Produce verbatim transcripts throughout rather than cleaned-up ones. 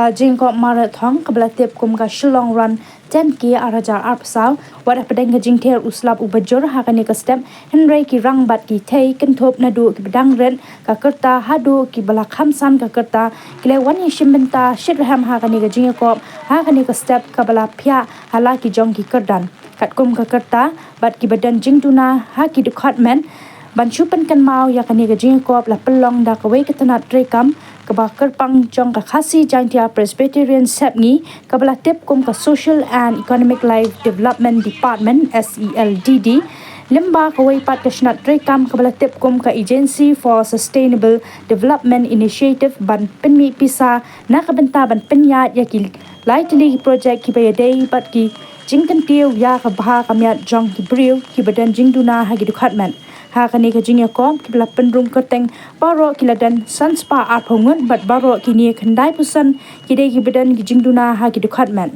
Ka jingïakop marathon kaba la tip kum ka Shillong Run ten K ar hajar arphew saw, wat hapdeng ka jingther u slap uba jur ha kane ka step, hynrei ki rang bad ki thei kynthup naduh kiba dang rit ka rta haduh kiba la kham san ka rta, ki la wan ïashim bynta shitrhem ha kane ka jingïakop ha kane ka step kaba la phiah ha la ki jong ki kyrdan. Katkum ka rta bad kiba don jingduna ha ki dkhot met, ban shu pynkynmaw ïa kane ka jingïakop la pynlong da kawei ka tnat treikam kaba kyrpang jong ka Khasi Jaintia Presbyterian Sepngi, kaba la tip kum ka Social and Economic Life Development Department, S E L D D, lyngba kawei pat ka shnat treikam kaba la tip kum ka Agency for Sustainable Development Initiative, ban pynmih pisa na ka bynta ban pynïaid ïa ki lai tylli ki projek kiba ïadei bad ki jingkyntiew ïa ka bha ka miat jong ki briew kiba don jingduna ha ki dkhot met. Ha kane ka jingïakop kiba la pynrung kyrteng, baroh ki la don san spah arphew ngut bad baroh kine khyndai phew san ki dei kiba don ki jingduna ha ki dkhot met.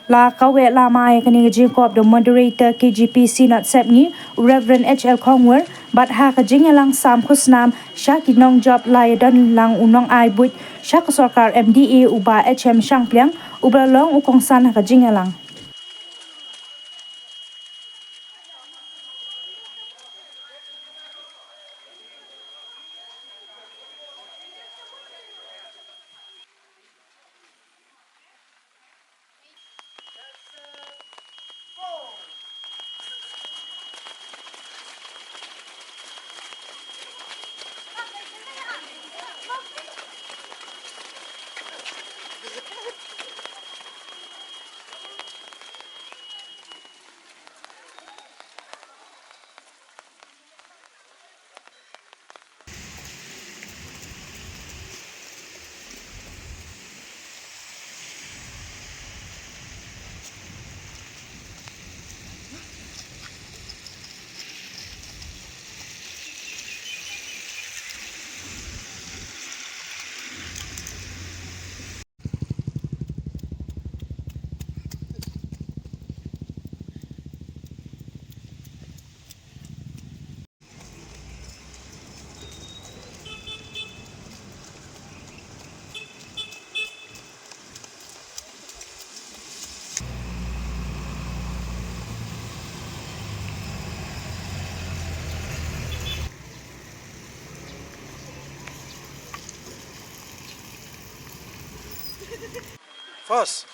La kaweh lama ïa kane ka jingïakop da u Moderator K J P Synod Sepngi, u Reverend H L Khongwir, bad ha ka jingïalang sam khusnam sha ki nongjop, la ïadon lang u nongai buit sha ka sorkar M D A, u Bah H M Shangpliang, uba la long u kongsan ha ka jingïalang. Fast.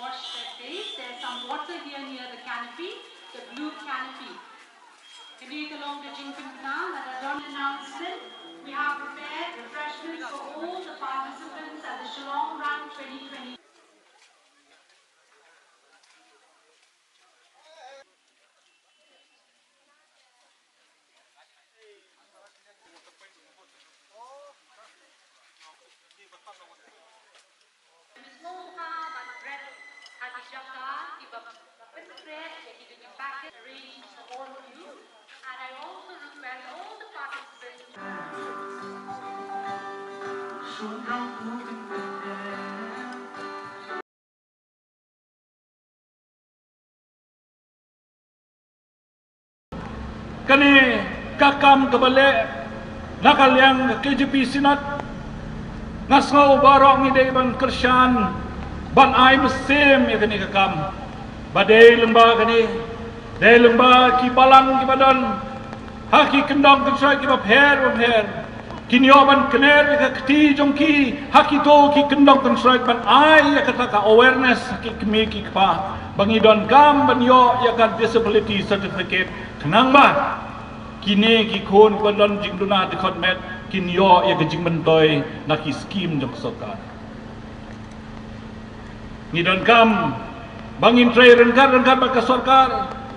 Wash their face. There's some water here near the canopy, the blue canopy. Kane ka long ka jingpynbna, lada don announcement, we have prepared refreshments for all the participants at the Shillong Run twenty twenty. Sngewbha ban bret ha ki jaka kiba pynkhreh ïa ki jingïapakit arranged for all of you. And I also request all the participants. Kane ka kam kaba leh na ka liang ka K J P Synod, nga sngew baroh ngi dei ban kyrshan, ban ai mynsiem ïa kane ka kam. Ba dei lyngba kane, dei lyngba ki balang kiba don ha ki kyndong kynshroi kiba pher ba pher, kin ïoh ban kner ïa ka kti jong ki ha kito ki kyndong kynshroi, ban ai ïa kata ka awareness ha ki kmie ki kpa ba ngi donkam ban ïoh ïa ka disability certificate, khnang ba kine ki khun kiba don jingduna dkhot met kin ïoh ïa ka jingmyntoi na ki skim jong ka sorkar. Ngi donkam ba ngin trei ryngkat ryngkat bad ka sorkar,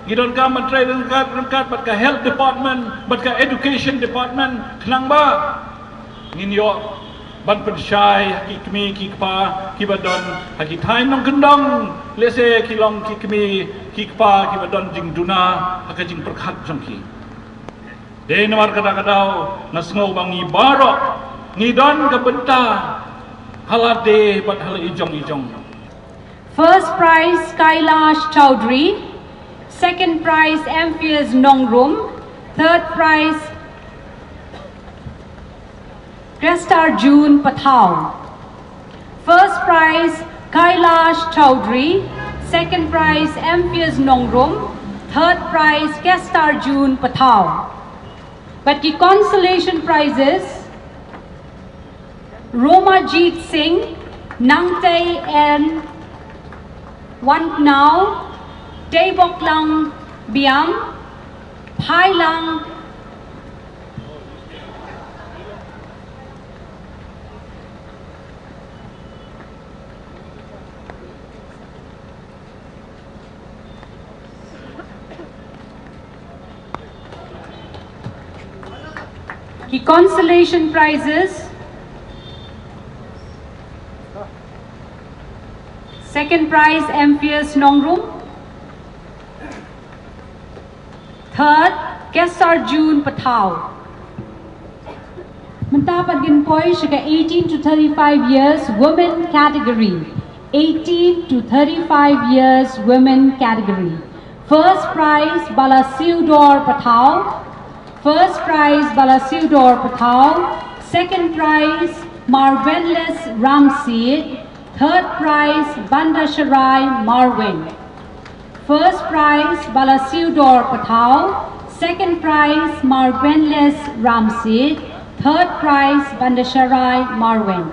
ngi donkam ban trei ryngkat ryngkat bad ka health department, bad ka education department, khnang ba ngin ïoh ban pynshai ha ki kmie ki kpa kiba don ha ki thaiñ nongkyndong, lehse ki long ki kmie ki kpa kiba don jingduna ha ka jingpyrkhat jong ki. Dei namar kata ka daw nga sngew ba ngi baroh ngi don ka bynta ha lade bad ha la ijong ijong. First prize Kailash Chowdhury, second prize Amphius Nongrum, third prize Kestarjun Pathaw. First prize Kailash Chowdhury, second prize Amphius Nongrum, third prize Kestarjun Pathaw. Bad ki consolation prizes, Romajit Singh, Nangtei N Wantnau, Teiboklang Biang, Phailang Ki consolation prizes. Second prize, Amphius Nongrum. Third, Kestarjun Pathaw. Mynta pat ngin poi sha ka eighteen to thirty-five years women category. Eighteen to thirty-five years women category. First prize, Balasiudor Pathaw. First prize, Balasiudor Pathaw. Second prize, Marbenles Ramsit. Third prize, Bandasharai Marwin. First prize, Balasiudor Pathaw. Second prize, Marbenles Ramsit. Third prize, Bandasharai Marwin.